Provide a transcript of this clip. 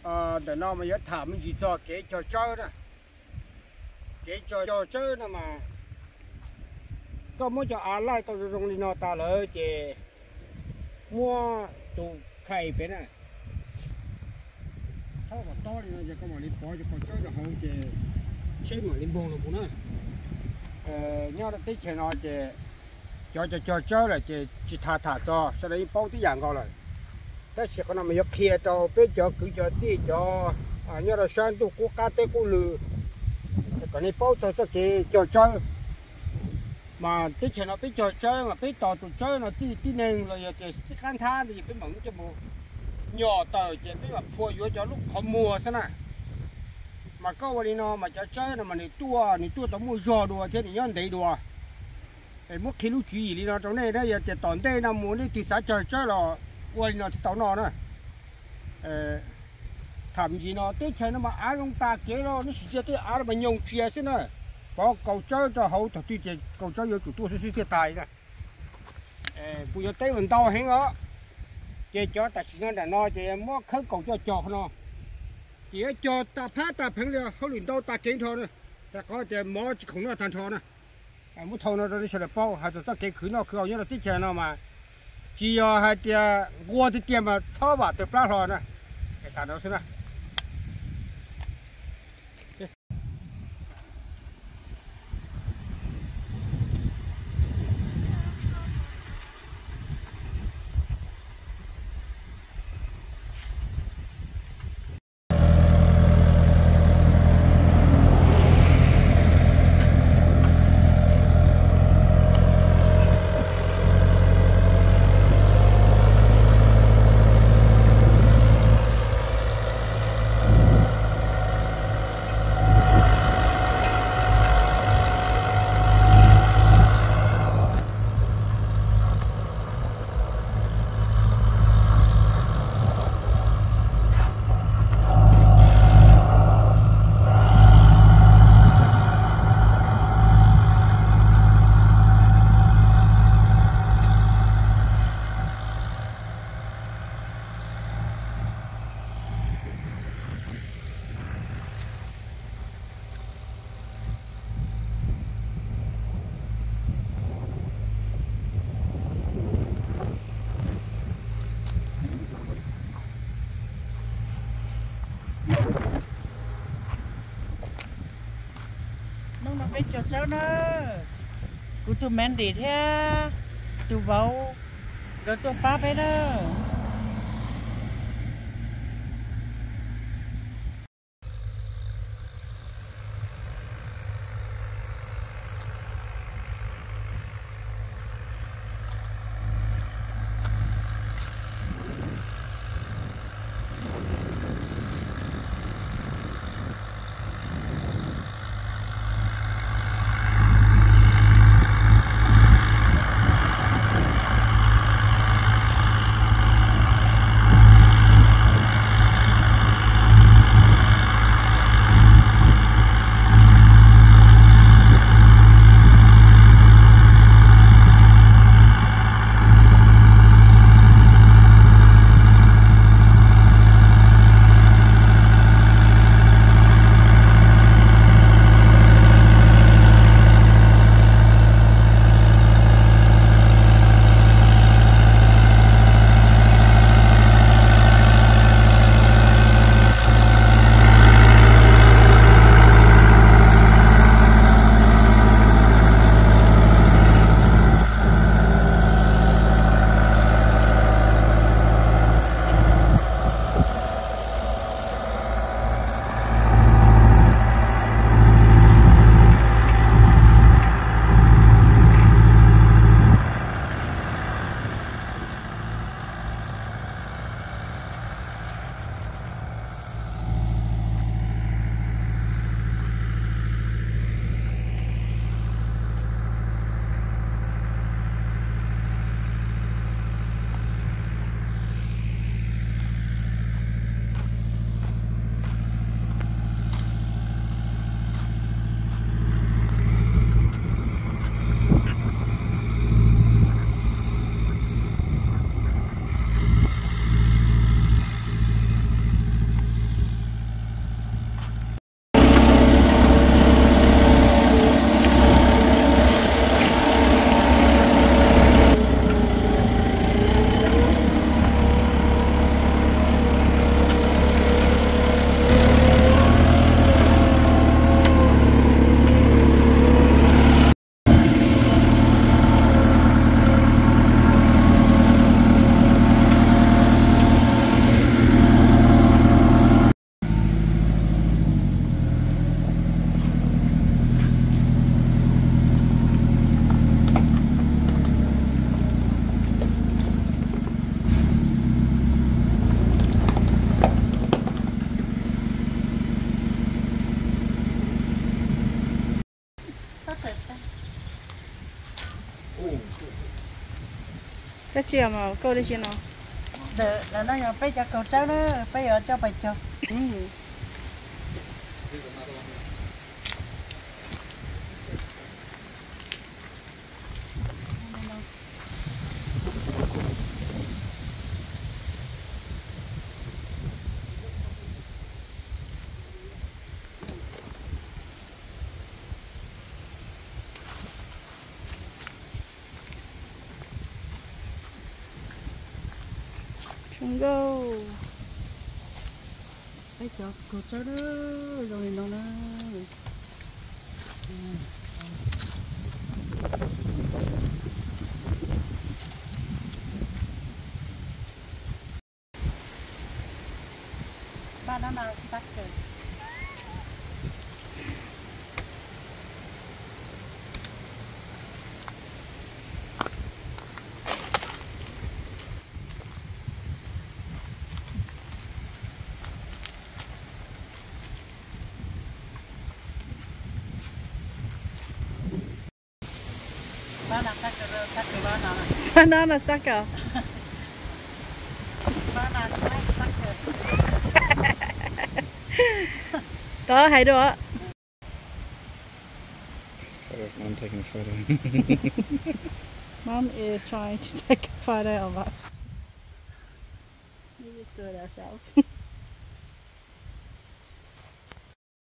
Ntawm no mas yuav tham me ntsis txog kev cog tsawb na. Kev cog, cog tsawb no mas koj muab cov av laij tau zoo zoo li no tas lawm ces muab tus khais pem na, thaub kom tob li no ces koj mam li pov cov kaus tsawb rau hauv ces tsheb mam li npoog los mus na. Nyob rau teb chaws no ces cov cov cog tsawb lawm ces tsis tas tham txog, sawv daws yeej paub tib yam nkaus lawm. Tab sis qhov no mas yuav qhia rau peb cov kwv cov tij cov nyob rau sab ntuj qub qab teb qub lw kom nej paub txog txoj kev cog tsawb. Mas teb chaws no peb cog tsawb mas peb tos tus tsawb no txij tib neeg los yog tias txij qab nthab ntawd ces peb mam coj mus nyom tawm ces peb mam phua yuav cov lub qhov muag xwb na. Mas koj ua li no mas cov tsawb no mas nws tuaj, nws tuaj tau muaj zog dua thiab nws nyob ntev dua. Es muab qhia lub tswv yim li no rau nej na, yog tias tom ntej no mus nej twg xav cog tsawb los ua li no thiaj tau noj na. Tham me ntsis no teb chaws no mas av zoo tas kev los nej sim ntsia tej av no mas nyoos tsias xwb na. Pov kaus tsawb rau hauv thaum twg ces kaus tsawb yuav tsum tuaj xwb xwb thiaj tas na. Kuv yuav teb mas ntau heev os. Ces cov tam sim no nram no ces muab khawb kaus coj cog qhov no, ces yuav cog tas phab tas pheev li, hauj lwm ntau tas kev nrho na. Rau qhov tias mov tsis khoom noj tag nrho na. Muab thau no rau nej sawv daws paub hais txog txoj kev khwv noj khwv haus nyob rau teb chaws no mas tsis yog hais tias nquag tiag tiag mas txhob vam tawg plab hlo na. Es tas no xwb na. Hnub no peb cog tsawb na, kuv tus Mandy thiab tus vauv nkawd tuaj pab peb na. Koj tsis yog mas koj ua dab tsi no? Ntawm no yog peb cov kaus tsawb na, peb yuav coj pais cog. Tsoo nkauj. Peb cov kaus tsawb zoo li no na. Banana sucker. Banana sucker, sucker banana. Banana sucker. Banana sucker. Tod hais dua. Photos, mom taking a photo. Mom is trying to take a photo of us. We just do it ourselves.